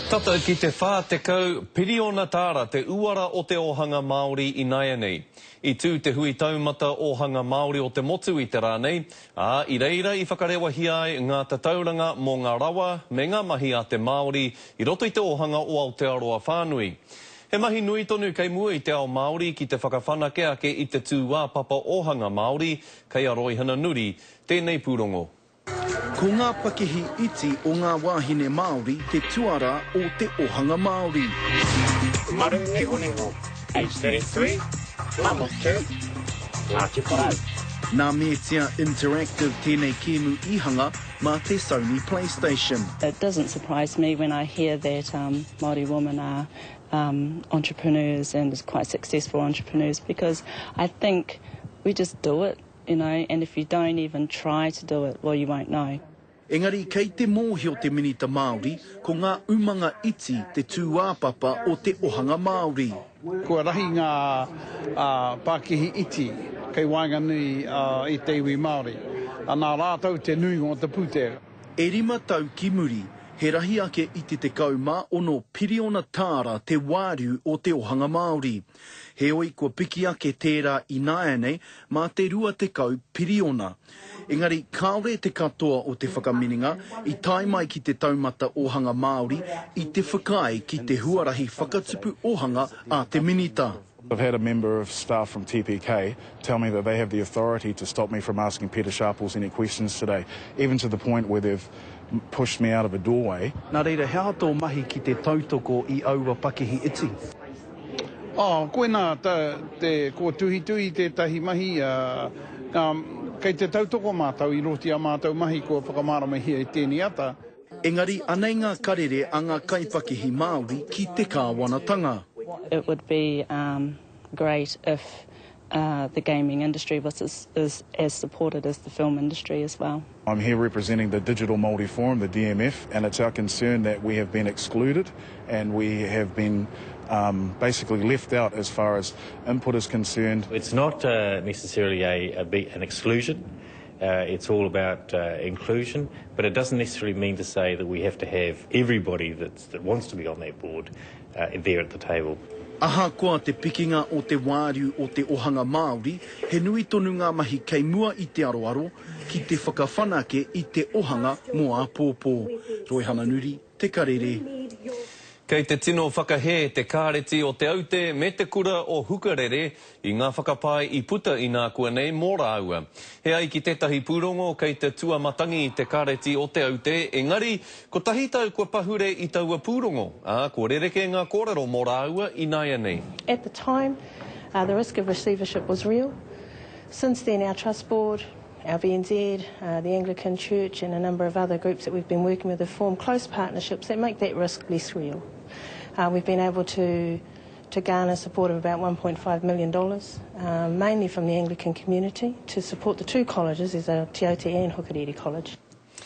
Tata ki te 40 piriona tāra te uara o te ōhanga Māori ināianei. I tū te hui taumata ōhanga Māori o te motu i te rā nei, ā, i reira i whakarewahia ai ngā tatauranga mō ngā rawa me ngā mahi a te Māori i roto i te ōhanga o Aotearoa whānui. He mahi nui tonu kei mua i te ao Māori ki te whakawhanake ake i te tūāpapa ōhanga Māori, kei a Roihana Nuri tēnei pūrongo. Ko ngā pakihi iti o ngā wāhine Māori te tuarā o te ohanga Māori. Maru Nihoniho, age 33, mum of two, Ngāti Porou. Nā Mētia Interactive tēnei kēmu i hanga mā te Sony Playstation. It doesn't surprise me when I hear that Māori women are entrepreneurs and quite successful entrepreneurs because I think we just do it. You know, and if you don't even try to do it, well you won't know. Engari kei te mōhio te Minita Māori ko ngā umanga iti te tūāpapa o te ohanga Māori. Kua rahi ngā pākihi iti kei waenganui i te iwi Māori, nā rātou te nuinga o te pūtea. E rima tau ki muri, he rahi ake i te 16 piriona tāra te wāriu o te ohanga Māori. Heoi kua piki ake tērā ināianei mā te 20 piriona. Engari kāore te katoa o te whakaminenga i tae mai ki te taumata ohanga Māori i te whakaae ki te huarahi whakatupu ohanga a te Minita. I've had a member of staff from TPK tell me that they have the authority to stop me from asking Peter Sharples any questions today, even to the point where they've pushed me out of a doorway. Nā reira, he aha tō mahi ki te tautoko i aua pakihi iti? Oh, koinā ta, te, kua tuhituhi tētahi mahi, ā, ā, kei te tautoko mātou i roto i ā mātou mahi kua whakamāramahia i tēnei ata. Engari, anei ngā karere a ngā kaipakihi Māori ki te kāwanatanga. It would be great if the gaming industry was as, is as supported as the film industry as well. I'm here representing the Digital Māori Forum, the DMF, and it's our concern that we have been excluded and we have been um, basically left out as far as input is concerned. It's not uh, necessarily a, a, an exclusion. Uh, it's all about uh, inclusion, but it doesn't necessarily mean to say that we have to have everybody that's, that wants to be on that board uh, there at the table. Ahakoa te pikinga o te wāriu o te ohanga Māori, he nui tonu ngā mahi kei mua i te aroaro ki te whakawhanake i te ohanga mō āpōpō. Roihana Nuri, Te Karere. Kei te tino whakahē te Kāreti o Te Aute me te Kura o Hukarere i ngā whakapae i puta inākuanei mō rāua. He ai ki tētahi pūrongo kei te tuamatangi te Kāreti o Te Aute, engari, kotahi tau kua pahure i taua pūrongo, ā, kua rerekē ngā kōrero mō rāua ināianei. At the time, the risk of receivership was real. Since then, our Trust Board, our VNZ, the Anglican Church and a number of other groups that we've been working with have formed close partnerships that make that risk less real. Uh, we've been able to to garner support of about $1.5 million, uh, mainly from the Anglican community, to support the two colleges, there's a Te Aute and Hukarere College.